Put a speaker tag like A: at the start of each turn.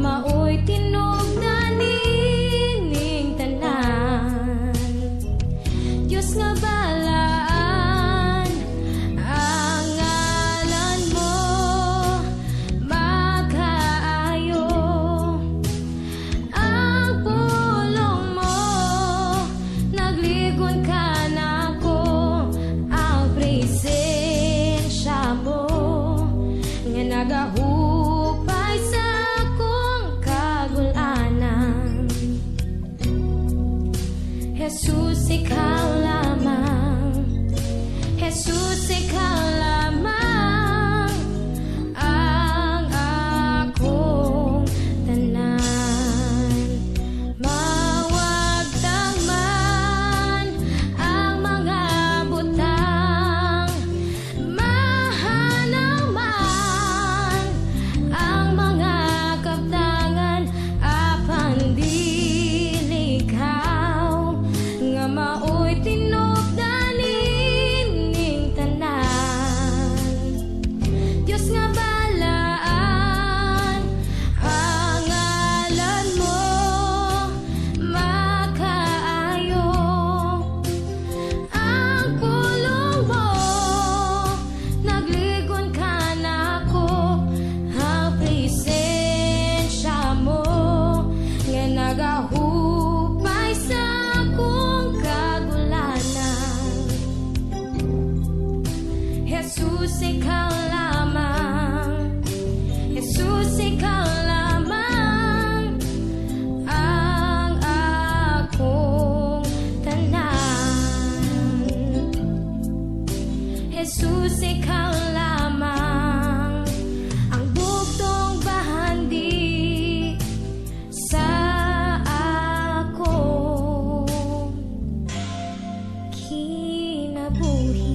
A: Maoy tinubdan nining tanan. Diyos nga balaan, ang ngalan mo makaayo. Ang pulong mo nagligon kanako. Ang presensya mo nga nagahupay sa akong kagul-anan. Jesus, ikaw lamang. Jesus, ikaw lamang ang akong tanan. Mawagtang man ang mga butang, mahanaw man ang mga kaptangan, apan dili ikaw nga maoy tinubdan nining tanan. Diyos nga balaan, ang ngalan mo makaayo. Ang pulong mo nagligon kanako. Ang presensya mo nga nagahupay sa akong kagul-anan. Jesus, ikaw lamang. Jesus, ikaw lamang ang akong tanan. Jesus, ikaw lamang ang bugtong bahandi sa akong kinabuhi.